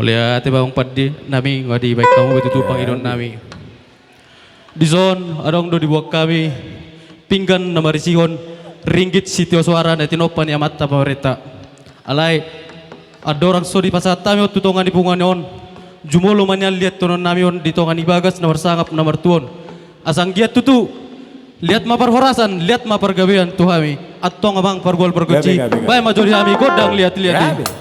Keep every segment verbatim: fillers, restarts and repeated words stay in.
Mauliate ma amang pande nami, nga dibaen hamu be tutu pangidoan nami. Dison adong do diboan hami pinggan na marisihon ringgit sitio soara na tinompa ni amanta pamarenta. Alai andorang so dipasahat hami on tu tonga ni punguan on, jumolo ma nian liathononnami on di tonga ni bagas na marsangap na martua on. Asa anggiat tutu liat ma parhorasan, liat ma pargabean tu hami. Antong amang pargual pargonsi, baen ma jo di hami gondang liatliat i.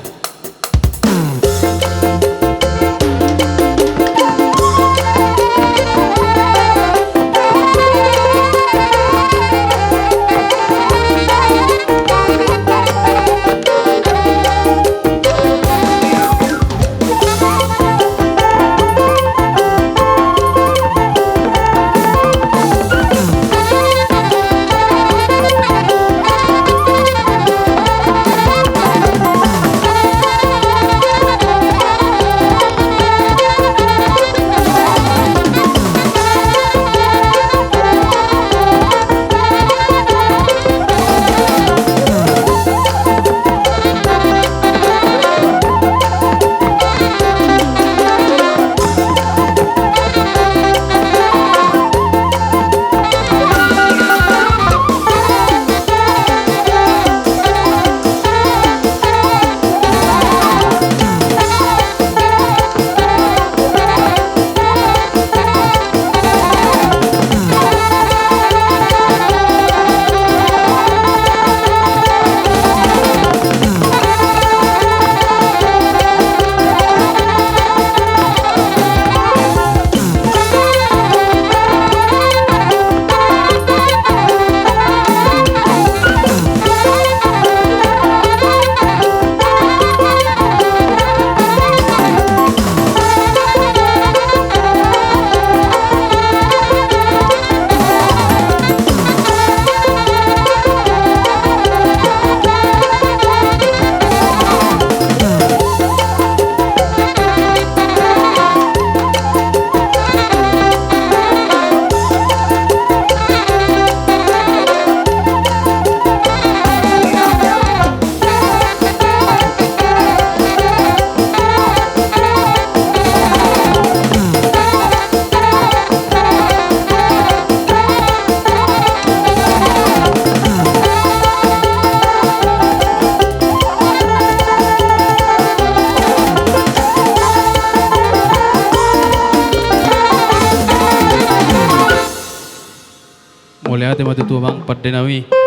Mauliate ma tutu amang pande nami.